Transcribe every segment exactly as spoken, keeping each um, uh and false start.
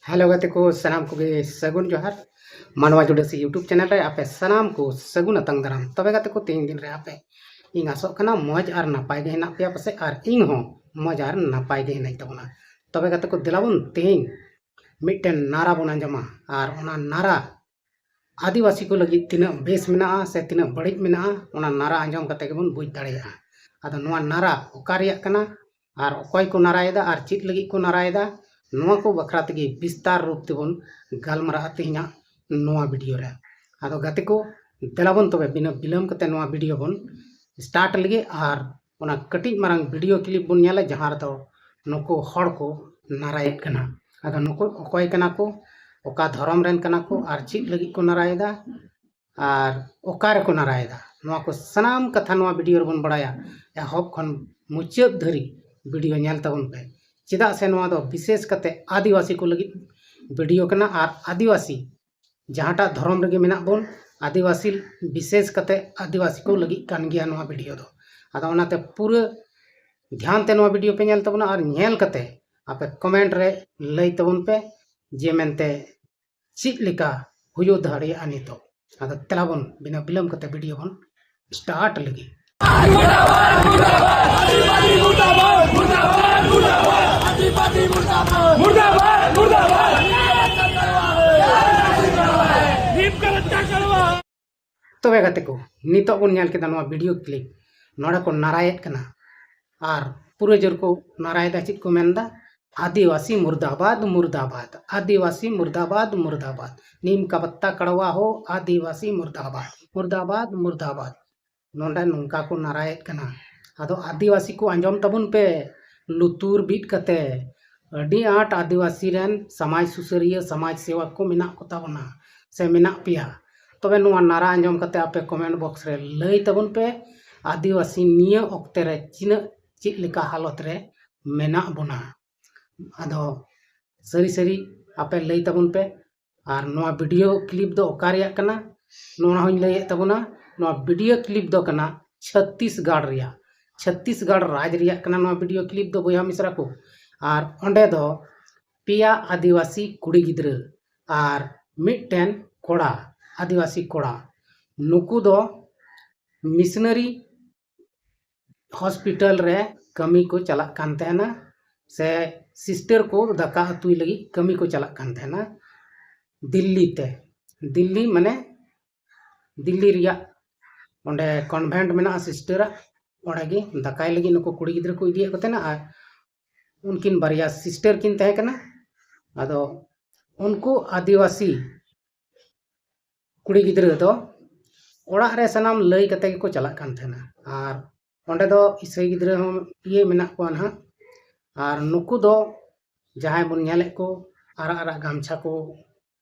Hello ᱜᱟᱛᱮ ᱠᱚ, ᱥᱟᱱᱟᱢ ᱠᱚᱜᱮ ᱥᱟᱹᱜᱩᱱ ᱡᱚᱦᱟᱨ᱾ ᱢᱟᱱᱣᱟ ᱡᱩᱰᱟᱹᱥᱤ YouTube ᱪᱮᱱᱮᱞ ᱨᱮ ᱟᱯᱮ ᱥᱟᱱᱟᱢ ᱠᱚ ᱥᱟᱹᱜᱩᱱ ᱟᱛᱟᱝ ᱫᱟᱨᱟᱢ᱾ ᱛᱚᱵᱮ ᱜᱟᱛᱮ ᱠᱚ, ᱛᱮᱦᱮᱧ ᱫᱤᱱ ᱨᱮ ᱟᱯᱮ, ᱤᱧ ᱟᱥᱚᱜ ᱠᱟᱱᱟ ᱢᱚᱡᱽ ᱟᱨ ᱱᱟᱯᱟᱭ ᱜᱮ ᱦᱮᱱᱟᱜ ᱯᱮᱭᱟ ᱯᱟᱥᱮᱡ, ᱟᱨ ᱤᱧ ᱦᱚᱸ ᱢᱚᱡᱽ ᱟᱨ ᱱᱟᱯᱟᱭ ᱜᱮ ᱦᱮᱱᱟᱹᱧ ᱛᱟᱵᱚᱱᱟ᱾ ᱛᱚᱵᱮ ᱜᱟᱛᱮ ᱠᱚ, ᱫᱮᱞᱟ ᱵᱚᱱ ᱛᱮᱦᱮᱧ ᱢᱤᱫᱴᱮᱱ ᱱᱟᱨᱟ ᱵᱚᱱ ᱟᱸᱡᱚᱢᱟ, ᱟᱨ ᱚᱱᱟ ᱱᱟᱨᱟ ᱟᱹᱫᱤᱵᱟᱹᱥᱤ ᱠᱚ ᱞᱟᱹᱜᱤᱫ ᱛᱤᱱᱟᱹᱜ ᱵᱮᱥ ᱢᱮᱱᱟᱜᱼᱟ ᱥᱮ ᱛᱤᱱᱟᱹᱜ ᱵᱟᱹᱲᱤᱡ ᱢᱮᱱᱟᱜᱼᱟ, ᱚᱱᱟ ᱱᱟᱨᱟ ᱟᱸᱡᱚᱢ ᱠᱟᱛᱮ ᱜᱮᱵᱚᱱ ᱵᱩᱡᱽ ᱫᱟᱲᱮᱭᱟᱜᱼᱟ᱾ ᱟᱫᱚ ᱱᱚᱣᱟ ᱱᱟᱨᱟ ᱚᱠᱟ ᱨᱮᱭᱟᱜ ᱠᱟᱱᱟ, ᱟᱨ ᱚᱠᱚᱭ ᱠᱚ ᱱᱟᱨᱟᱭᱮᱫᱟ, ᱟᱨ ᱪᱮᱫ ᱞᱟᱹᱜᱤᱫ ᱠᱚ ᱱᱟᱨᱟᱭᱮᱫᱟ, ᱱᱚᱣᱟ ᱠᱚ ᱵᱟᱠᱷᱨᱟ ᱛᱮᱜᱮ ᱵᱤᱥᱛᱟᱨ ᱨᱩᱯ ᱛᱮᱵᱚᱱ ᱜᱟᱞᱢᱟᱨᱟᱜᱼᱟ ᱛᱮᱦᱮᱧᱟᱜ ᱱᱚᱣᱟ ᱵᱷᱤᱰᱤᱭᱳ ᱨᱮ᱾ ᱟᱫᱚ ᱜᱟᱛᱮ ᱠᱚ, ᱫᱮᱞᱟ ᱵᱚᱱ ᱛᱚᱵᱮ ᱵᱤᱱᱟᱹ ᱵᱤᱞᱚᱢ ᱠᱟᱛᱮ ᱱᱚᱣᱟ ᱵᱷᱤᱰᱤᱭᱳ ᱵᱚᱱ ᱥᱴᱟᱨᱴ ᱞᱮᱜᱮ, ᱟᱨ ᱚᱱᱟ ᱠᱟᱹᱴᱤᱡ ᱢᱟᱨᱟᱝ ᱵᱷᱤᱰᱤᱭᱳ ᱠᱞᱤᱯ ᱵᱚᱱ ᱧᱮᱞᱟ, ᱡᱟᱦᱟᱸ ᱨᱮᱫᱚ ᱱᱩᱠᱩ ᱦᱚᱲ ᱠᱚ ᱱᱟᱨᱟᱭᱮᱫ ᱠᱟᱱᱟ᱾ ᱟᱫᱚ ᱱᱩᱠᱩ ᱚᱠᱚᱭ ᱠᱟᱱᱟ ᱠᱚ, ᱚᱠᱟ ᱫᱷᱚᱨᱚᱢ ᱨᱮᱱ ᱠᱟᱱᱟ ᱠᱚ, ᱟᱨ ᱪᱮᱫ ᱞᱟᱹᱜᱤᱫ ᱠᱚ ᱱᱟᱨᱟᱭᱮᱫᱟ, ᱟᱨ ᱚᱠᱟ ᱨᱮᱠᱚ ᱱᱟᱨᱟᱭᱮᱫᱟ, ᱱᱚᱣᱟ ᱠᱚ ᱥᱟᱱᱟᱢ ᱠᱟᱛᱷᱟ ᱱᱚᱣᱟ ᱵᱷᱤᱰᱤᱭᱳ ᱨᱮᱵᱚᱱ ᱵᱟᱲᱟᱭᱟ᱾ ᱮᱦᱚᱵ ᱠᱷᱚᱱ ᱢᱩᱪᱟᱹᱫ ᱫᱷᱟᱹᱨᱤᱡ ᱵᱷᱤᱰᱤᱭᱳ ᱧᱮᱞ ᱛᱟᱵᱚᱱ ᱯᱮ, ᱪᱮᱫᱟᱜ ᱥᱮ ᱱᱚᱣᱟ ᱫᱚ ᱵᱤᱥᱮᱥ ᱠᱟᱛᱮ ᱟᱹᱫᱤᱵᱟᱹᱥᱤ ᱠᱚ ᱞᱟᱹᱜᱤᱫ ᱵᱷᱤᱰᱤᱭᱳ ᱠᱟᱱᱟ, ᱟᱨ ᱟᱹᱫᱤᱵᱟᱹᱥᱤ ᱡᱟᱦᱟᱸᱴᱟᱜ ᱫᱷᱚᱨᱚᱢ ᱨᱮᱜᱮ ᱢᱮᱱᱟᱜ ᱵᱚᱱ, ᱟᱹᱫᱤᱵᱟᱹᱥᱤ, ᱵᱤᱥᱮᱥ ᱠᱟᱛᱮ ᱟᱹᱫᱤᱵᱟᱹᱥᱤ ᱠᱚ ᱞᱟᱹᱜᱤᱫ ᱠᱟᱱ ᱜᱮᱭᱟ ᱱᱚᱣᱟ ᱵᱷᱤᱰᱤᱭᱳ ᱫᱚ᱾ ᱟᱫᱚ ᱚᱱᱟᱛᱮ ᱯᱩᱨᱟᱹ ᱫᱷᱮᱭᱟᱱ ᱛᱮ ᱱᱚᱣᱟ ᱵᱷᱤᱰᱤᱭᱳ ᱯᱮ ᱧᱮᱞ ᱛᱟᱵᱚᱱᱟ, ᱟᱨ ᱧᱮᱞ ᱠᱟᱛᱮ ᱟᱯᱮ ᱠᱚᱢᱮᱱᱴ ᱨᱮ ᱞᱟᱹᱭ ᱛᱟᱵᱚᱱ ᱯᱮ ᱡᱮ ᱢᱮᱱᱛᱮ ᱪᱮᱫ ᱞᱮᱠᱟ ᱦᱩᱭᱩᱜ ᱫᱟᱲᱮᱭᱟᱜᱼᱟ ᱱᱤᱛᱚᱜ᱾ ᱟᱫᱚ ᱫᱮᱞᱟ ᱵᱚᱱ ᱵᱤᱱᱟᱹ ᱵᱤᱞᱚᱢ ᱠᱟᱛᱮ ᱵᱷᱤᱰᱤᱭᱳ ᱵᱚᱱ ᱥᱴᱟᱨᱴ ᱞᱮᱜᱮ᱾ ᱛᱚᱵᱮ ᱜᱟᱛᱮ ᱠᱚ, ᱱᱤᱛᱚᱜ ᱵᱚᱱ ᱧᱮᱞ ᱠᱮᱫᱟ ᱱᱚᱣᱟ ᱵᱷᱤᱰᱤᱭᱳ ᱠᱞᱤᱯ, ᱱᱚᱰᱮ ᱠᱚ ᱱᱟᱨᱟᱭᱮᱫ ᱠᱟᱱᱟ, ᱟᱨ ᱯᱩᱨᱟᱹ ᱡᱳᱨ ᱠᱚ ᱱᱟᱨᱟᱭᱮᱫᱟ᱾ ᱪᱮᱫ ᱠᱚ ᱢᱮᱱᱫᱟ? ᱟᱹᱫᱤᱵᱟᱹᱥᱤ ᱢᱩᱨᱫᱟᱵᱟᱫ, ᱢᱩᱨᱫᱟᱵᱟᱫ, ᱟᱹᱫᱤᱵᱟᱹᱥᱤ ᱢᱩᱨᱫᱟᱵᱟᱫ, ᱢᱩᱨᱫᱟᱵᱟᱫ, ᱱᱤᱢ ᱠᱟ ᱯᱟᱛᱛᱟ ᱠᱟᱲᱣᱟ ᱦᱳ, ᱟᱹᱫᱤᱵᱟᱹᱥᱤ ᱢᱩᱨᱫᱟᱵᱟᱫ, ᱢᱩᱨᱫᱟᱵᱟᱫ, ᱢᱩᱨᱫᱟᱵᱟᱫ᱾ ᱱᱚᱰᱮ ᱱᱚᱝᱠᱟ ᱠᱚ ᱱᱟᱨᱟᱭᱮᱫ ᱠᱟᱱᱟ᱾ ᱟᱫᱚ ᱟᱹᱫᱤᱵᱟᱹᱥᱤ ᱠᱚ, ᱟᱸᱡᱚᱢ ᱛᱟᱵᱚᱱ ᱯᱮ ᱞᱩᱛᱩᱨ ᱵᱤᱫ ᱠᱟᱛᱮ᱾ ᱟᱹᱰᱤ ᱟᱸᱴ ᱟᱹᱫᱤᱵᱟᱹᱥᱤ ᱨᱮᱱ ᱥᱚᱢᱟᱡᱽ ᱥᱩᱥᱟᱹᱨᱤᱭᱟᱹ, ᱥᱚᱢᱟᱡᱽ ᱥᱮᱣᱚᱠ ᱠᱚ ᱢᱮᱱᱟᱜ ᱠᱚ ᱛᱟᱵᱚᱱᱟ ᱥᱮ ᱢᱮᱱᱟᱜ ᱯᱮᱭᱟ᱾ ᱛᱚᱵᱮ ᱱᱚᱣᱟ ᱱᱟᱨᱟ ᱟᱸᱡᱚᱢ ᱠᱟᱛᱮ ᱟᱯᱮ ᱠᱚᱢᱮᱱᱴ ᱵᱚᱠᱥ ᱨᱮ ᱞᱟᱹᱭ ᱛᱟᱵᱚᱱ ᱯᱮ, ᱟᱹᱫᱤᱵᱟᱹᱥᱤ ᱱᱤᱭᱟᱹ ᱚᱠᱛᱮ ᱨᱮ ᱛᱤᱱᱟᱹᱜ ᱪᱮᱫ ᱞᱮᱠᱟ ᱦᱟᱞᱚᱛ ᱨᱮ ᱢᱮᱱᱟᱜ ᱵᱚᱱᱟ᱾ ᱟᱫᱚ ᱥᱟᱹᱨᱤ ᱥᱟᱹᱨᱤ ᱟᱯᱮ ᱞᱟᱹᱭ ᱛᱟᱵᱚᱱ ᱯᱮ᱾ ᱟᱨ ᱱᱚᱣᱟ ᱵᱷᱤᱰᱤᱭᱳ ᱠᱞᱤᱯ ᱫᱚ ᱚᱠᱟ ᱨᱮᱭᱟᱜ ᱠᱟᱱᱟ, ᱱᱚᱣᱟ ᱦᱚᱸᱧ ᱞᱟᱹᱭᱮᱫ ᱛᱟᱵᱚᱱᱟ᱾ ᱱᱚᱣᱟ ᱵᱷᱤᱰᱤᱭᱳ ᱠᱞᱤᱯ ᱫᱚ ᱠᱟᱱᱟ ᱪᱷᱚᱛᱛᱤᱥᱜᱚᱲ ᱨᱮᱭᱟᱜ, ᱪᱷᱚᱛᱛᱤᱥᱜᱚᱲ ᱨᱟᱡᱽ ᱨᱮᱭᱟᱜ ᱠᱟᱱᱟ ᱱᱚᱣᱟ ᱵᱷᱤᱰᱤᱭᱳ ᱠᱞᱤᱯ ᱫᱚ, ᱵᱚᱭᱦᱟ ᱢᱤᱥᱨᱟ ᱠᱚ᱾ ᱟᱨ ᱚᱸᱰᱮ ᱫᱚ ᱯᱮᱭᱟ ᱟᱹᱫᱤᱵᱟᱹᱥᱤ ᱠᱩᱲᱤ ᱜᱤᱫᱽᱨᱟᱹ ᱟᱨ ᱢᱤᱫᱴᱮᱱ ᱠᱚᱲᱟ, ᱟᱹᱫᱤᱵᱟᱹᱥᱤ ᱠᱚᱲᱟ, ᱱᱩᱠᱩ ᱫᱚ ᱢᱤᱥᱱᱟᱨᱤ ᱦᱚᱥᱯᱤᱴᱟᱞ ᱨᱮ ᱠᱟᱹᱢᱤ ᱠᱚ ᱪᱟᱞᱟᱜ ᱠᱟᱱ ᱛᱟᱦᱮᱱᱟ, ᱥᱮ ᱥᱤᱥᱴᱟᱨ ᱠᱚ ᱫᱟᱠᱟ ᱩᱛᱩᱭ ᱞᱟᱹᱜᱤᱫ ᱠᱟᱹᱢᱤ ᱠᱚ ᱪᱟᱞᱟᱜ ᱠᱟᱱ ᱛᱟᱦᱮᱱᱟ ᱫᱤᱞᱞᱤ ᱛᱮ᱾ ᱫᱤᱞᱞᱤ ᱢᱟᱱᱮ ᱫᱤᱞᱞᱤ ᱨᱮᱭᱟᱜ ᱚᱸᱰᱮ ᱠᱚᱱᱵᱷᱮᱱᱴ ᱢᱮᱱᱟᱜᱼᱟ ᱥᱤᱥᱴᱟᱨᱟᱜ, ᱚᱸᱰᱮ ᱜᱮ ᱫᱟᱠᱟᱭ ᱞᱟᱹᱜᱤᱫ ᱱᱩᱠᱩ ᱠᱩᱲᱤ ᱜᱤᱫᱽᱨᱟᱹ ᱠᱚ ᱤᱫᱤᱭᱮᱫ ᱠᱚ ᱛᱟᱦᱮᱱᱟ᱾ ᱟᱨ ᱩᱱᱠᱤᱱ ᱵᱟᱨᱭᱟ ᱥᱤᱥᱴᱟᱨ ᱠᱤᱱ ᱛᱟᱦᱮᱸ ᱠᱟᱱᱟ᱾ ᱟᱫᱚ ᱩᱱᱠᱩ ᱟᱹᱫᱤᱵᱟᱹᱥᱤ ᱠᱩᱲᱤ ᱜᱤᱫᱽᱨᱟᱹ ᱫᱚ ᱚᱲᱟᱜ ᱨᱮ ᱥᱟᱱᱟᱢ ᱞᱟᱹᱭ ᱠᱟᱛᱮ ᱜᱮᱠᱚ ᱪᱟᱞᱟᱜ ᱠᱟᱱ ᱛᱟᱦᱮᱱᱟ᱾ ᱟᱨ ᱚᱸᱰᱮ ᱫᱚ ᱤᱥᱟᱹᱭ ᱜᱤᱫᱽᱨᱟᱹ ᱦᱚᱸ ᱤᱭᱟᱹ ᱢᱮᱱᱟᱜ ᱠᱚᱣᱟ ᱱᱟᱦᱟᱜ᱾ ᱟᱨ ᱱᱩᱠᱩ ᱫᱚ ᱡᱟᱦᱟᱸᱭ ᱵᱚᱱ ᱧᱮᱞᱮᱫ ᱠᱚ ᱟᱨᱟᱜ ᱟᱨᱟᱜ ᱜᱟᱢᱪᱷᱟ ᱠᱚ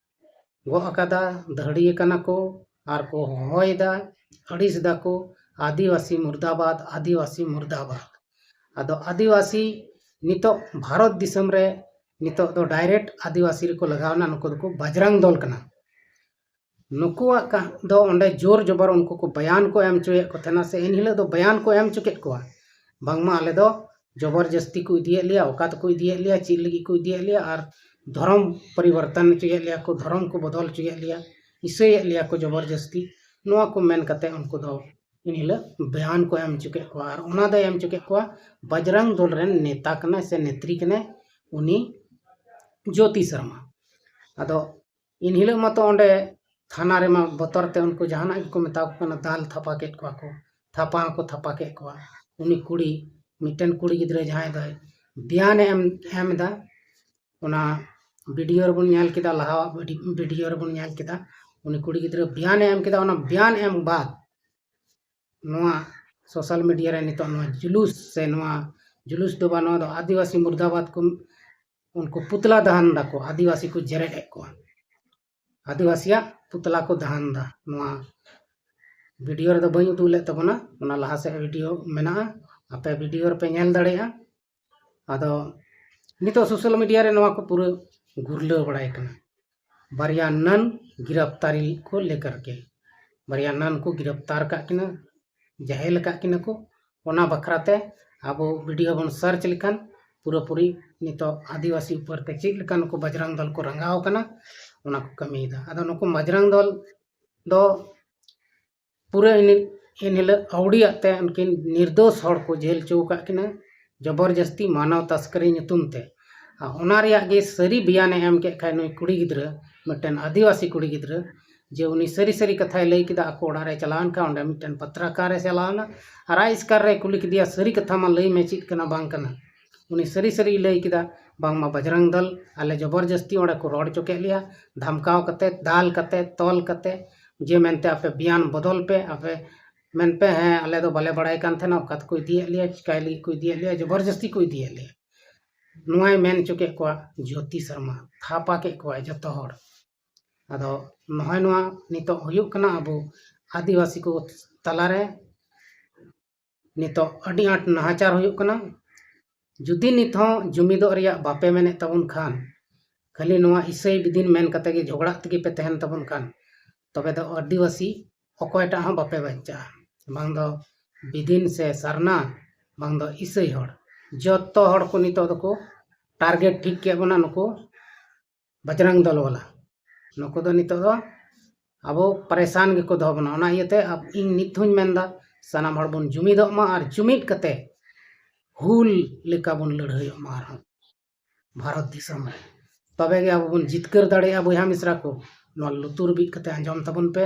ᱜᱚᱜ ᱟᱠᱟᱫᱟ, ᱫᱟᱹᱦᱲᱤ ᱟᱠᱟᱱᱟ ᱠᱚ ᱟᱨ ᱠᱚ ᱦᱚᱦᱚᱭᱮᱫᱟ, ᱟᱹᱲᱤᱥ ᱫᱟᱠᱚ, "ᱟᱹᱫᱤᱵᱟᱹᱥᱤ ᱢᱩᱨᱫᱟᱵᱟᱫᱽ, ᱟᱹᱫᱤᱵᱟᱹᱥᱤ ᱢᱩᱨᱫᱟᱵᱟᱫᱽ᱾" ᱟᱫᱚ ᱟᱹᱫᱤᱵᱟᱹᱥᱤ ᱱᱤᱛᱚᱜ ᱵᱷᱟᱨᱚᱛ ᱫᱤᱥᱚᱢ ᱨᱮ ᱱᱤᱛᱚᱜ ᱫᱚ ᱰᱟᱭᱨᱮᱠᱴ ᱟᱹᱫᱤᱵᱟᱹᱥᱤ ᱨᱮᱠᱚ ᱞᱟᱜᱟᱣᱱᱟ, ᱱᱩᱠᱩ ᱫᱚᱠᱚ ᱵᱟᱡᱽᱨᱟᱝ ᱫᱚᱞ ᱠᱟᱱᱟ᱾ ᱱᱩᱠᱩᱣᱟᱜ ᱠᱟ-, ᱫᱚ ᱚᱸᱰᱮ ᱡᱳᱨ ᱡᱚᱵᱚᱨ ᱩᱱᱠᱩ ᱠᱚ ᱵᱟᱭᱟᱱ ᱠᱚ ᱮᱢ ᱦᱚᱪᱚᱭᱮᱫ ᱠᱚ ᱛᱟᱦᱮᱱᱟ, ᱥᱮ ᱮᱱᱦᱤᱞᱳᱜ ᱫᱚ ᱵᱟᱭᱟᱱ ᱠᱚ ᱮᱢ ᱦᱚᱪᱚ ᱠᱮᱫ ᱠᱚᱣᱟ, ᱵᱟᱝᱢᱟ ᱟᱞᱮ ᱫᱚ ᱡᱚᱵᱚᱨ ᱡᱟᱹᱥᱛᱤ ᱠᱚ ᱤᱫᱤᱭᱮᱫ ᱞᱮᱭᱟ, ᱚᱠᱟ ᱛᱮᱠᱚ ᱤᱫᱤᱭᱮᱫ ᱞᱮᱭᱟ, ᱪᱮᱫ ᱞᱟᱹᱜᱤᱫ ᱠᱚ ᱤᱫᱤᱭᱮᱫ ᱞᱮᱭᱟ, ᱟᱨ ᱫᱷᱚᱨᱚᱢ ᱯᱚᱨᱤᱵᱚᱨᱛᱚᱱ ᱦᱚᱪᱚᱭᱮᱫ ᱞᱮᱭᱟ ᱠᱚ, ᱫᱷᱚᱨᱚᱢ ᱠᱚ ᱵᱚᱫᱚᱞ ᱦᱚᱪᱚᱭᱮᱫ ᱞᱮᱭᱟ, ᱤᱥᱟᱹᱭᱮᱫ ᱞᱮᱭᱟ ᱠᱚ ᱡᱚᱵᱚᱨ ᱡᱟᱹᱥᱛᱤ, ᱱᱚᱣᱟ ᱠᱚ ᱢᱮᱱ ᱠᱟᱛᱮ ᱩᱱᱠᱩ ᱫᱚ ᱮᱱᱦᱤᱞᱳᱜ ᱵᱟᱭᱟᱱ ᱠᱚ ᱮᱢ ᱦᱚᱪᱚ ᱠᱮᱫ ᱠᱚᱣᱟ᱾ ᱟᱨ ᱚᱱᱟ ᱫᱚᱭ ᱮᱢ ᱦᱚᱪᱚ ᱠᱮᱫ ᱠᱚᱣᱟ ᱵᱟᱡᱽᱨᱟᱝ ᱫᱚᱞ ᱨᱮᱱ ᱱᱮᱛᱟ ᱠᱟᱱᱟᱭ ᱥᱮ ᱱᱮᱛᱨᱤ ᱠᱟᱱᱟᱭ ᱩᱱᱤ ᱡᱳᱛᱤ ᱥᱟᱨᱢᱟ᱾ ᱟᱫᱚ ᱮᱱᱦᱤᱞᱳᱜ ᱢᱟᱛᱚ ᱚᱸᱰᱮ ᱛᱷᱟᱱᱟ ᱨᱮᱢᱟ ᱵᱚᱛᱚᱨ ᱛᱮ ᱩᱱᱠᱩ ᱡᱟᱦᱟᱱᱟᱜ ᱜᱮᱠᱚ ᱢᱮᱛᱟ ᱠᱚ ᱠᱟᱱᱟ, ᱫᱟᱞ ᱛᱷᱟᱯᱟ ᱠᱮᱫ ᱠᱚᱣᱟ ᱠᱚ, ᱛᱷᱟᱯᱟ ᱦᱚᱸᱠᱚ ᱛᱷᱟᱯᱟ ᱠᱮᱫ ᱠᱚᱣᱟ᱾ ᱩᱱᱤ ᱠᱩᱲᱤ, ᱢᱤᱫᱴᱮᱱ ᱠᱩᱲᱤ ᱜᱤᱫᱽᱨᱟᱹ ᱡᱟᱦᱟᱸᱭ ᱫᱚᱭ ᱵᱮᱭᱟᱱᱮ ᱮᱢ, ᱮᱢ ᱮᱫᱟ, ᱚᱱᱟ ᱵᱷᱤᱰᱤᱭᱳ ᱨᱮᱵᱚᱱ ᱧᱮᱞ ᱠᱮᱫᱟ, ᱞᱟᱦᱟᱣᱟᱜ ᱵᱷᱤᱰᱤ-, ᱵᱷᱤᱰᱤᱭᱳ ᱨᱮᱵᱚᱱ ᱧᱮᱞ ᱠᱮᱫᱟ, ᱩᱱᱤ ᱠᱩᱲᱤ ᱜᱤᱫᱽᱨᱟᱹ ᱵᱮᱭᱟᱱᱮ ᱮᱢ ᱠᱮᱫᱟ᱾ ᱚᱱᱟ ᱵᱮᱭᱟᱱ ᱮᱢ ᱵᱟᱫ ᱱᱚᱣᱟ ᱥᱳᱥᱟᱞ ᱢᱤᱰᱤᱭᱟ ᱨᱮ ᱱᱤᱛᱚᱜ ᱱᱚᱣᱟ ᱡᱩᱞᱩᱥ ᱥᱮ ᱱᱚᱣᱟ ᱡᱩᱞᱩᱥ ᱫᱚ ᱵᱟᱝ, ᱱᱚᱣᱟ ᱫᱚ ᱟᱹᱫᱤᱵᱟᱹᱥᱤ ᱢᱩᱨᱫᱟᱵᱟᱫᱽ ᱠᱚ ᱩᱱᱠᱩ ᱯᱩᱛᱞᱟ ᱫᱟᱦᱟᱱ ᱫᱟᱠᱚ, ᱟᱹᱫᱤᱵᱟᱹᱥᱤ ᱠᱚ ᱡᱮᱨᱮᱫ ᱮᱫ ᱠᱚᱣᱟ, ᱟᱹᱫᱤᱵᱟᱹᱥᱤᱭᱟᱜ ᱯᱩᱛᱞᱟ ᱠᱚ ᱫᱟᱦᱟᱱ ᱫᱟ᱾ ᱱᱚᱣᱟ ᱵᱷᱤᱰᱤᱭᱳ ᱨᱮᱫᱚ ᱵᱟᱹᱧ ᱩᱫᱩᱜ ᱞᱮᱫ ᱛᱟᱵᱚᱱᱟ, ᱚᱱᱟ ᱞᱟᱦᱟ ᱥᱮᱫ ᱵᱷᱤᱰᱤᱭᱳ ᱢᱮᱱᱟᱜᱼᱟ, ᱟᱯᱮ ᱵᱷᱤᱰᱤᱭᱳ ᱨᱮᱯᱮ ᱧᱮᱞ ᱫᱟᱲᱮᱭᱟᱜᱼᱟ᱾ ᱟᱫᱚ ᱱᱤᱛᱚᱜ ᱥᱳᱥᱟᱞ ᱢᱤᱰᱤᱭᱟ ᱨᱮ ᱱᱚᱣᱟ ᱠᱚ ᱯᱩᱨᱟᱹ ᱜᱩᱨᱞᱟᱹᱣ ᱵᱟᱲᱟᱭ ᱠᱟᱱᱟ, ᱵᱟᱨᱭᱟ ᱱᱟᱱ ᱜᱤᱨᱟᱯᱛᱟᱨᱤ ᱠᱚ ᱞᱮᱠᱟᱨ ᱠᱮ, ᱵᱟᱨᱭᱟ ᱱᱟᱱ ᱠᱚ ᱜᱤᱨᱟᱯᱛᱟᱨ ᱠᱟᱜ ᱠᱤᱱᱟ, ᱡᱟᱦᱮᱞ ᱟᱠᱟᱫ ᱠᱤᱱᱟ ᱠᱚ᱾ ᱚᱱᱟ ᱵᱟᱠᱷᱨᱟ ᱛᱮ ᱟᱵᱚ ᱵᱷᱤᱰᱤᱭᱳ ᱵᱚᱱ ᱥᱟᱨᱪ ᱞᱮᱠᱷᱟᱱ ᱯᱩᱨᱟᱹᱯᱩᱨᱤ ᱱᱤᱛᱚᱜ ᱟᱹᱫᱤᱵᱟᱹᱥᱤ ᱩᱯᱚᱨ ᱛᱮ ᱪᱮᱫ ᱞᱮᱠᱟ ᱱᱩᱠᱩ ᱵᱟᱡᱽᱨᱟᱝ ᱫᱚᱞ ᱠᱚ ᱨᱟᱸᱜᱟᱣ ᱟᱠᱟᱱᱟ, ᱚᱱᱟ ᱠᱚ ᱠᱟᱹᱢᱤᱭᱮᱫᱟ᱾ ᱟᱫᱚ ᱱᱩᱠᱩ ᱵᱟᱡᱽᱨᱟᱝ ᱫᱚᱞ ᱫᱚ ᱯᱩᱨᱟᱹ ᱮᱱ-, ᱮᱱᱦᱤᱞᱳᱜ ᱟᱹᱣᱲᱤᱭᱟᱜ ᱛᱮ ᱩᱱᱠᱤᱱ ᱱᱤᱨᱫᱳᱥ ᱦᱚᱲ ᱠᱚ ᱡᱮᱞ ᱦᱚᱪᱚ ᱟᱠᱟᱫ ᱠᱤᱱᱟ ᱡᱚᱵᱚᱨᱡᱟᱹᱥᱛᱤ ᱢᱟᱱᱚᱣ ᱛᱟᱥᱠᱟᱨᱤ ᱧᱩᱛᱩᱢ ᱛᱮ᱾ ᱟᱨ ᱚᱱᱟ ᱨᱮᱭᱟᱜ ᱜᱮ ᱥᱟᱹᱨᱤ ᱵᱮᱭᱟᱱᱮ ᱮᱢ ᱠᱮᱫ ᱠᱷᱟᱡ ᱱᱩᱭ ᱠᱩᱲᱤ ᱜᱤᱫᱽᱨᱟᱹ, ᱢᱤᱫᱴᱮᱱ ᱟᱹᱫᱤᱵᱟᱹᱥᱤ ᱠᱩᱲᱤ ᱜᱤᱫᱽᱨᱟᱹ, ᱡᱮ ᱩᱱᱤ ᱥᱟᱹᱨᱤ ᱥᱟᱹᱨᱤ ᱠᱟᱛᱷᱟᱭ ᱞᱟᱹᱭ ᱠᱮᱫᱟ᱾ ᱟᱠᱚ ᱚᱲᱟᱜ ᱨᱮ ᱪᱟᱞᱟᱣᱮᱱ ᱠᱷᱟᱱ ᱚᱸᱰᱮ ᱢᱤᱫᱴᱮᱱ ᱯᱟᱛᱨᱟᱠᱟᱨᱮ ᱪᱟᱞᱟᱣᱱᱟ ᱟᱨ ᱟᱭ ᱮᱥᱠᱟᱨ ᱨᱮ ᱠᱩᱞᱤ ᱠᱮᱫᱮᱭᱟ, "ᱥᱟᱹᱨᱤ ᱠᱟᱛᱷᱟ ᱢᱟ ᱞᱟᱹᱭ ᱢᱮ, ᱪᱮᱫ ᱠᱟᱱᱟ ᱵᱟᱝ ᱠᱟᱱᱟ?" ᱩᱱᱤ ᱥᱟᱹᱨᱤ ᱥᱟᱹᱨᱤᱭ ᱞᱟᱹᱭ ᱠᱮᱫᱟ, ᱵᱟᱝᱢᱟ ᱵᱟᱡᱽᱨᱟᱝ ᱫᱚᱞ ᱟᱞᱮ ᱡᱚᱵᱚᱨᱡᱟᱹᱥᱛᱤ ᱚᱸᱰᱮ ᱠᱚ ᱨᱚᱲ ᱦᱚᱪᱚ ᱠᱮᱫ ᱞᱮᱭᱟ, ᱫᱷᱟᱢᱠᱟᱣ ᱠᱟᱛᱮ, ᱫᱟᱞ ᱠᱟᱛᱮ, ᱛᱚᱞ ᱠᱟᱛᱮ, ᱡᱮ ᱢᱮᱱᱛᱮ ᱟᱯᱮ ᱵᱮᱭᱟᱱ ᱵᱚᱫᱚᱞ ᱯᱮ, ᱟᱯᱮ ᱢᱮᱱ ᱯᱮ, "ᱦᱮᱸ, ᱟᱞᱮ ᱫᱚ ᱵᱟᱞᱮ ᱵᱟᱲᱟᱭ ᱠᱟᱱ ᱛᱟᱦᱮᱱᱟ ᱚᱠᱟ ᱛᱮᱠᱚ ᱤᱫᱤᱭᱮᱫ ᱞᱮᱭᱟ, ᱪᱤᱠᱟᱭ ᱞᱟᱹᱜᱤᱫ ᱠᱚ ᱤᱫᱤᱭᱮᱫ ᱞᱮᱭᱟ, ᱡᱚᱵᱚᱨᱡᱟᱹᱥᱛᱤ ᱠᱚ ᱤᱫᱤᱭᱮᱫ ᱞᱮᱭᱟ᱾" ᱱᱚᱣᱟᱭ ᱢᱮᱱ ᱦᱚᱪᱚ ᱠᱮᱫ ᱠᱚᱣᱟ ᱡᱳᱛᱤ ᱥᱚᱨᱢᱟ, ᱛᱷᱟᱯᱟ ᱠᱮᱫ ᱠᱚᱣᱟᱭ ᱡᱚᱛᱚ ᱦᱚᱲ᱾ ᱟᱫᱚ ᱱᱚᱜᱼᱚᱭ ᱱᱚᱣᱟ ᱱᱤᱛᱚᱜ ᱦᱩᱭᱩᱜ ᱠᱟᱱᱟ ᱟᱵᱚ ᱟᱹᱫᱤᱵᱟᱹᱥᱤ ᱠᱚ ᱛᱟᱞᱟᱨᱮ ᱱᱤᱛᱚᱜ ᱟᱹᱰᱤ ᱟᱸᱴ ᱱᱟᱦᱟᱪᱟᱨ ᱦᱩᱭᱩᱜ ᱠᱟᱱᱟ᱾ ᱡᱩᱫᱤ ᱱᱤᱛ ᱦᱚᱸ ᱡᱩᱢᱤᱫᱚᱜ ᱨᱮᱭᱟᱜ ᱵᱟᱯᱮ ᱢᱮᱱᱮᱫ ᱛᱟᱵᱚᱱ ᱠᱷᱟᱱ, ᱠᱷᱟᱹᱞᱤ ᱱᱚᱣᱟ ᱤᱥᱟᱹᱭ ᱵᱤᱫᱤᱱ ᱢᱮᱱ ᱠᱟᱛᱮ ᱜᱮ ᱡᱷᱚᱜᱽᱲᱟᱜ ᱛᱮᱜᱮ ᱯᱮ ᱛᱟᱦᱮᱱ ᱛᱟᱵᱚᱱ ᱠᱷᱟᱱ, ᱛᱚᱵᱮ ᱫᱚ ᱟᱹᱫᱤᱵᱟᱹᱥᱤ ᱚᱠᱚᱭᱴᱟᱜ ᱦᱚᱸ ᱵᱟᱯᱮ ᱵᱟᱧᱪᱟᱜᱼᱟ᱾ ᱵᱟᱝ ᱫᱚ ᱵᱤᱫᱤᱱ ᱥᱮ ᱥᱟᱨᱱᱟ, ᱵᱟᱝ ᱫᱚ ᱤᱥᱟᱹᱭ ᱦᱚᱲ, ᱡᱚᱛᱚ ᱦᱚᱲ ᱠᱚ ᱱᱤᱛᱚᱜ ᱫᱚᱠᱚ ᱴᱟᱨᱜᱮᱴ ᱴᱷᱤᱠ ᱠᱮᱫ ᱵᱚᱱᱟ ᱱᱩᱠᱩ ᱵᱟᱡᱽᱨᱟᱝ ᱫᱚᱞ ᱵᱟᱞᱟ᱾ ᱱᱩᱠᱩ ᱫᱚ ᱱᱤᱛᱚᱜ ᱫᱚ ᱟᱵᱚ ᱯᱟᱨᱮᱥᱟᱱ ᱜᱮᱠᱚ ᱫᱚᱦᱚ ᱵᱚᱱᱟ᱾ ᱚᱱᱟ ᱤᱭᱟᱹᱛᱮ ᱟᱵ-, ᱤᱧ ᱱᱤᱛ ᱦᱚᱸᱧ ᱢᱮᱱᱫᱟ, ᱥᱟᱱᱟᱢ ᱦᱚᱲ ᱵᱚᱱ ᱡᱩᱢᱤᱫᱚᱜ ᱢᱟ ᱟᱨ ᱡᱩᱢᱤᱫ ᱠᱟᱛᱮ ᱦᱩᱞ ᱞᱮᱠᱟ ᱵᱚᱱ ᱞᱟᱹᱲᱦᱟᱹᱭᱚᱜ ᱢᱟ ᱟᱨᱦᱚᱸ ᱵᱷᱟᱨᱚᱛ ᱫᱤᱥᱚᱢ ᱨᱮ᱾ ᱛᱚᱵᱮ ᱜᱮ ᱟᱵᱚ ᱵᱚᱱ ᱡᱤᱛᱠᱟᱹᱨ ᱫᱟᱲᱮᱭᱟᱜᱼᱟ᱾ ᱵᱚᱭᱦᱟ ᱢᱤᱥᱨᱟ ᱠᱚ, ᱱᱚᱣᱟ ᱞᱩᱛᱩᱨ ᱵᱤᱫ ᱠᱟᱛᱮ ᱟᱸᱡᱚᱢ ᱛᱟᱵᱚᱱ ᱯᱮ᱾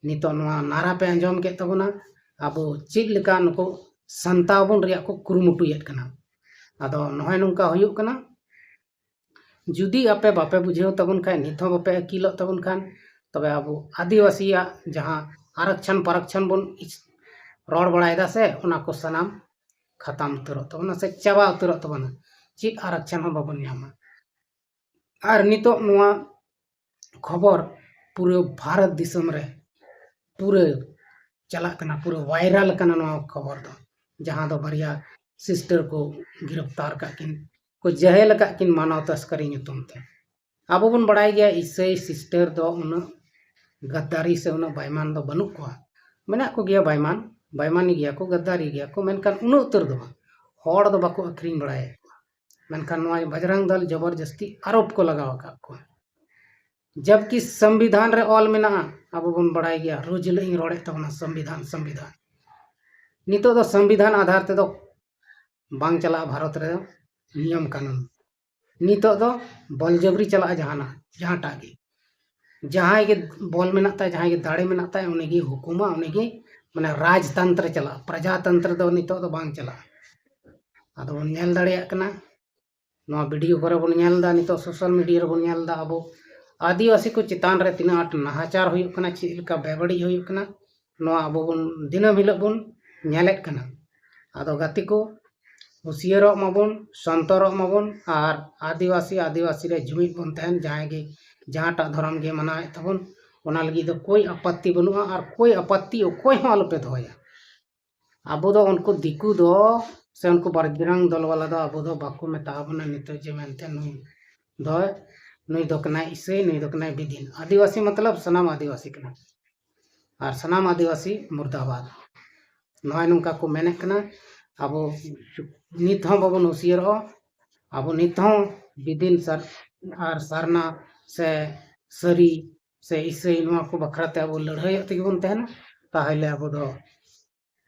ᱱᱤᱛᱚᱜ ᱱᱚᱣᱟ ᱱᱟᱨᱟ ᱯᱮ ᱟᱸᱡᱚᱢ ᱠᱮᱫ ᱛᱟᱵᱚᱱᱟ, ᱟᱵᱚ ᱪᱮᱫ ᱞᱮᱠᱟ ᱱᱩᱠᱩ ᱥᱟᱱᱛᱟᱣ ᱵᱚᱱ ᱨᱮᱭᱟᱜ ᱠᱚ ᱠᱩᱨᱩᱢᱩᱴᱩᱭᱮᱫ ᱠᱟᱱᱟ᱾ ᱟᱫᱚ ᱱᱚᱜᱼᱚᱭ ᱱᱚᱝᱠᱟ ᱦᱩᱭᱩᱜ ᱠᱟᱱᱟ᱾ ᱡᱩᱫᱤ ᱟᱯᱮ ᱵᱟᱯᱮ ᱵᱩᱡᱷᱟᱹᱣ ᱛᱟᱵᱚᱱ ᱠᱷᱟᱱ, ᱱᱤᱛ ᱦᱚᱸ ᱵᱟᱯᱮ ᱟᱹᱠᱤᱞᱚᱜ ᱛᱟᱵᱚᱱ ᱠᱷᱟᱱ, ᱛᱚᱵᱮ ᱟᱵᱚ ᱟᱹᱫᱤᱵᱟᱹᱥᱤᱭᱟᱜ ᱡᱟᱦᱟᱸ ᱟᱨᱟᱠᱪᱷᱚᱱ ᱯᱟᱨᱟᱠᱪᱷᱚᱱ ᱵᱚᱱ ᱤᱪ-, ᱨᱚᱲ ᱵᱟᱲᱟᱭᱮᱫᱟ ᱥᱮ, ᱚᱱᱟ ᱠᱚ ᱥᱟᱱᱟᱢ ᱠᱷᱟᱛᱟᱢ ᱩᱛᱟᱹᱨᱚᱜ ᱛᱟᱵᱚᱱᱟ ᱥᱮ ᱪᱟᱵᱟ ᱩᱛᱟᱹᱨᱚᱜ ᱛᱟᱵᱚᱱᱟ᱾ ᱪᱮᱫ ᱟᱨᱟᱠᱪᱷᱚᱱ ᱦᱚᱸ ᱵᱟᱵᱚᱱ ᱧᱟᱢᱟ᱾ ᱟᱨ ᱱᱤᱛᱚᱜ ᱱᱚᱣᱟ ᱠᱷᱚᱵᱚᱨ ᱯᱩᱨᱟᱹ ᱵᱷᱟᱨᱚᱛ ᱫᱤᱥᱚᱢ ᱨᱮ ᱯᱩᱨᱟᱹ ᱪᱟᱞᱟᱜ ᱠᱟᱱᱟ, ᱯᱩᱨᱟᱹ ᱵᱷᱟᱭᱨᱟᱞ ᱠᱟᱱᱟ ᱱᱚᱣᱟ ᱠᱷᱚᱵᱚᱨ ᱫᱚ, ᱡᱟᱦᱟᱸ ᱫᱚ ᱵᱟᱨᱭᱟ ᱥᱤᱥᱴᱟᱨ ᱠᱚ ᱜᱤᱨᱯᱷᱛᱟᱨ ᱠᱟᱜ ᱠᱤᱱ, ᱠᱚ ᱡᱮᱦᱮᱞ ᱟᱠᱟᱫ ᱠᱤᱱ ᱢᱟᱱᱚᱣ ᱛᱚᱥᱠᱟᱨᱤ ᱧᱩᱛᱩᱢ ᱛᱮ᱾ ᱟᱵᱚ ᱵᱚᱱ ᱵᱟᱲᱟᱭ ᱜᱮᱭᱟ ᱤᱥᱟᱹᱭ ᱥᱤᱥᱴᱟᱨ ᱫᱚ ᱩᱱᱟᱹᱜ ᱜᱟᱫᱫᱟᱨᱤ ᱥᱮ ᱩᱱᱟᱹᱜ ᱵᱟᱭᱢᱟᱱ ᱫᱚ ᱵᱟᱹᱱᱩᱜ ᱠᱚᱣᱟ᱾ ᱢᱮᱱᱟᱜ ᱠᱚᱜᱮᱭᱟ ᱵᱟᱭᱢᱟᱱ, ᱵᱟᱭᱢᱟᱱᱤ ᱜᱮᱭᱟ ᱠᱚ, ᱜᱟᱫᱫᱟᱨᱤ ᱜᱮᱭᱟ ᱠᱚ, ᱢᱮᱱᱠᱷᱟᱱ ᱩᱱᱟᱹᱜ ᱩᱛᱟᱹᱨ ᱫᱚ ᱵᱟᱝ᱾ ᱦᱚᱲ ᱫᱚ ᱵᱟᱠᱚ ᱟᱹᱠᱷᱨᱤᱧ ᱵᱟᱲᱟᱭᱮᱫ ᱠᱚᱣᱟ᱾ ᱢᱮᱱᱠᱷᱟᱱ ᱱᱚᱣᱟ ᱵᱟᱡᱽᱨᱟᱝ ᱫᱚᱞ ᱡᱚᱵᱚᱨᱡᱚᱥᱛᱤ ᱟᱨᱳᱯ ᱠᱚ ᱞᱟᱜᱟᱣ ᱟᱠᱟᱫ ᱠᱚᱣᱟ᱾ ᱡᱟᱵᱠᱤ ᱥᱚᱝᱵᱤᱫᱷᱟᱱ ᱨᱮ ᱚᱞ ᱢᱮᱱᱟᱜᱼᱟ, ᱟᱵᱚ ᱵᱚᱱ ᱵᱟᱲᱟᱭ ᱜᱮᱭᱟ, ᱨᱳᱡᱽ ᱦᱤᱞᱳᱜ ᱤᱧ ᱨᱚᱲᱮᱫ ᱛᱟᱵᱚᱱᱟ ᱥᱚᱝᱵᱤᱫᱷᱟᱱ, ᱥᱚᱝᱵᱤᱫᱷᱟᱱ᱾ ᱱᱤᱛᱚᱜ ᱫᱚ ᱥᱚᱝᱵᱤᱫᱷᱟᱱ ᱟᱫᱷᱟᱨ ᱛᱮᱫᱚ ᱵᱟᱝ ᱪᱟᱞᱟᱜᱼᱟ ᱵᱷᱟᱨᱚᱛ ᱨᱮᱫᱚ ᱱᱤᱭᱚᱢ ᱠᱟᱹᱱᱩᱱ᱾ ᱱᱤᱛᱚᱜ ᱫᱚ ᱵᱚᱞ ᱡᱚᱵᱨᱤ ᱪᱟᱞᱟᱜᱼᱟ ᱡᱟᱦᱟᱱᱟᱜ, ᱡᱟᱦᱟᱸᱴᱟᱜ ᱜᱮ᱾ ᱡᱟᱦᱟᱸᱭ ᱜᱮ ᱵᱚᱞ ᱢᱮᱱᱟᱜ ᱛᱟᱭ, ᱡᱟᱦᱟᱸᱭ ᱜᱮ ᱫᱟᱲᱮ ᱢᱮᱱᱟᱜ ᱛᱟᱭ, ᱩᱱᱤᱜᱮ ᱦᱩᱠᱩᱢᱟ, ᱩᱱᱤᱜᱮ ᱢᱟᱱᱮ ᱨᱟᱡᱽᱛᱚᱱᱛᱨᱚ ᱪᱟᱞᱟᱜᱼᱟ, ᱯᱨᱚᱡᱟᱛᱚᱱᱛᱨᱚ ᱫᱚ ᱱᱤᱛᱚᱜ ᱫᱚ ᱵᱟᱝ ᱪᱟᱞᱟᱜᱼᱟ᱾ ᱟᱫᱚ ᱵᱚᱱ ᱧᱮᱞ ᱫᱟᱲᱮᱭᱟᱜ ᱠᱟᱱᱟ ᱱᱚᱣᱟ ᱵᱷᱤᱰᱤᱭᱳ ᱠᱚᱨᱮ ᱵᱚᱱ ᱧᱮᱞ ᱮᱫᱟ, ᱱᱤᱛᱚᱜ ᱥᱳᱥᱟᱞ ᱢᱤᱰᱤᱭᱟ ᱨᱮᱵᱚᱱ ᱧᱮᱞ ᱮᱫᱟ, ᱟᱵᱚ ᱟᱹᱫᱤᱵᱟᱹᱥᱤ ᱠᱚ ᱪᱮᱛᱟᱱ ᱨᱮ ᱛᱤᱱᱟᱹᱜ ᱟᱸᱴ ᱱᱟᱦᱟᱪᱟᱨ ᱦᱩᱭᱩᱜ ᱠᱟᱱᱟ, ᱪᱮᱫ ᱞᱮᱠᱟ ᱵᱮᱵᱟᱹᱲᱤᱡ ᱦᱩᱭᱩᱜ ᱠᱟᱱᱟ, ᱱᱚᱣᱟ ᱟᱵᱚ ᱵᱚᱱ ᱫᱤᱱᱟᱹᱢ ᱦᱤᱞᱳᱜ ᱵᱚᱱ ᱧᱮᱞᱮᱫ ᱠᱟᱱᱟ᱾ ᱟᱫᱚ ᱜᱟᱛᱮ ᱠᱚ, ᱦᱩᱸᱥᱤᱭᱟᱹᱨᱚᱜ ᱢᱟᱵᱚᱱ, ᱥᱚᱱᱛᱚᱨᱚᱜ ᱢᱟᱵᱚᱱ, ᱟᱨ ᱟᱹᱫᱤᱵᱟᱹᱥᱤ ᱟᱹᱫᱤᱵᱟᱹᱥᱤ ᱨᱮ ᱡᱩᱢᱤᱫ ᱵᱚᱱ ᱛᱟᱦᱮᱱ, ᱡᱟᱦᱟᱸᱭ ᱜᱮ ᱡᱟᱦᱟᱸᱴᱟᱜ ᱫᱷᱚᱨᱚᱢ ᱜᱮ ᱢᱟᱱᱟᱣᱮᱫ ᱛᱟᱵᱚᱱ, ᱚᱱᱟ ᱞᱟᱹᱜᱤᱫ ᱫᱚ ᱠᱳᱭ ᱟᱯᱟᱛᱛᱤ ᱵᱟᱹᱱᱩᱜᱼᱟ, ᱟᱨ ᱠᱳᱭ ᱟᱯᱟᱛᱛᱤ ᱚᱠᱚᱭ ᱦᱚᱸ ᱟᱞᱚᱯᱮ ᱫᱚᱦᱚᱭᱟ᱾ ᱟᱵᱚ ᱫᱚ ᱩᱱᱠᱩ ᱫᱤᱠᱩ ᱫᱚ ᱥᱮ ᱩᱱᱠᱩ ᱵᱟᱡᱽᱨᱟᱝ ᱫᱚᱞ ᱵᱟᱞᱟ ᱫᱚ ᱟᱵᱚ ᱫᱚ ᱵᱟᱠᱚ ᱢᱮᱛᱟ ᱵᱚᱱᱟ ᱱᱤᱛᱚᱜ ᱡᱮ ᱢᱮᱱᱛᱮ ᱱᱩᱭ ᱫᱚ, ᱱᱩᱭ ᱫᱚ ᱠᱟᱱᱟᱭ ᱤᱥᱟᱹᱭ, ᱱᱩᱭ ᱫᱚ ᱠᱟᱱᱟᱭ ᱵᱤᱫᱤᱱ᱾ ᱟᱹᱫᱤᱵᱟᱹᱥᱤ ᱢᱚᱛᱞᱚᱵ ᱥᱟᱱᱟᱢ ᱟᱹᱫᱤᱵᱟᱹᱥᱤ ᱠᱟᱱᱟ, ᱟᱨ ᱥᱟᱱᱟᱢ ᱟᱹᱫᱤᱵᱟᱹᱥᱤ ᱢᱩᱨᱫᱟᱵᱟᱫ᱾ ᱱᱚᱜᱼᱚᱭ ᱱᱚᱝᱠᱟ ᱠᱚ ᱢᱮᱱᱮᱫ ᱠᱟᱱᱟ᱾ ᱟᱵᱚ ᱱᱤᱛ ᱦᱚᱸ ᱵᱟᱵᱚᱱ ᱦᱩᱸᱥᱤᱭᱟᱹᱨᱚᱜᱼᱟ᱾ ᱟᱵᱚ ᱱᱤᱛ ᱦᱚᱸ ᱵᱤᱫᱤᱱ ᱥᱟᱨ-, ᱟᱨ ᱥᱟᱨᱱᱟ ᱥᱮ ᱥᱟᱹᱨᱤ ᱥᱮ ᱤᱥᱟᱹᱭ, ᱱᱚᱣᱟ ᱠᱚ ᱵᱟᱠᱷᱨᱟ ᱛᱮ ᱟᱵᱚ ᱞᱟᱹᱲᱦᱟᱹᱭᱚᱜ ᱛᱮᱜᱮ ᱵᱚᱱ ᱛᱟᱦᱮᱱᱟ᱾ ᱛᱟᱦᱚᱞᱮ ᱟᱵᱚ ᱫᱚ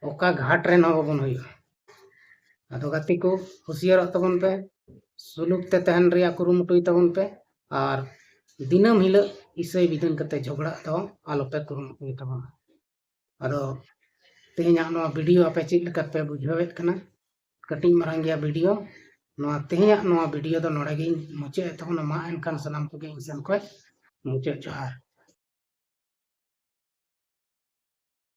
ᱚᱠᱟ ᱜᱷᱟᱴ ᱨᱮᱱ ᱦᱚᱸ ᱵᱟᱵᱚᱱ ᱦᱩᱭᱩᱜᱼᱟ᱾ ᱟᱫᱚ ᱜᱟᱛᱮ ᱠᱚ, ᱦᱩᱸᱥᱤᱭᱟᱹᱨᱚᱜ ᱛᱟᱵᱚᱱ ᱯᱮ, ᱥᱩᱞᱩᱠ ᱛᱮ ᱛᱟᱦᱮᱱ ᱨᱮᱭᱟᱜ ᱠᱩᱨᱩᱢᱩᱴᱩᱭ ᱛᱟᱵᱚᱱ ᱯᱮ, ᱟᱨ ᱫᱤᱱᱟᱹᱢ ᱦᱤᱞᱳᱜ ᱤᱥᱟᱹᱭ ᱵᱤᱫᱟᱹᱱ ᱠᱟᱛᱮ ᱡᱷᱚᱜᱽᱲᱟᱜ ᱫᱚ ᱟᱞᱚᱯᱮ ᱠᱩᱨᱩᱢᱩᱴᱩᱭ ᱛᱟᱵᱚᱱᱟ᱾ ᱟᱫᱚ ᱛᱮᱦᱮᱧᱟᱜ ᱱᱚᱣᱟ ᱵᱷᱤᱰᱤᱭᱳ ᱟᱯᱮ ᱪᱮᱫ ᱞᱮᱠᱟ ᱯᱮ ᱵᱩᱡᱷᱟᱹᱣᱮᱫ ᱠᱟᱱᱟ? ᱠᱟᱹᱴᱤᱡ ᱢᱟᱨᱟᱝ ᱜᱮᱭᱟ ᱵᱷᱤᱰᱤᱭᱳ᱾ ᱱᱚᱣᱟ ᱛᱮᱦᱮᱧᱟᱜ ᱱᱚᱣᱟ ᱵᱷᱤᱰᱤᱭᱳ ᱫᱚ ᱱᱚᱰᱮ ᱜᱤᱧ ᱢᱩᱪᱟᱹᱫ ᱮᱫ ᱛᱟᱵᱚᱱᱟ᱾ ᱢᱟ ᱮᱱᱠᱷᱟᱱ ᱥᱟᱱᱟᱢ ᱠᱚᱜᱮ ᱤᱧ ᱥᱮᱱ ᱠᱷᱚᱱ ᱢᱩᱪᱟᱹᱫ ᱡᱚᱦᱟᱨ᱾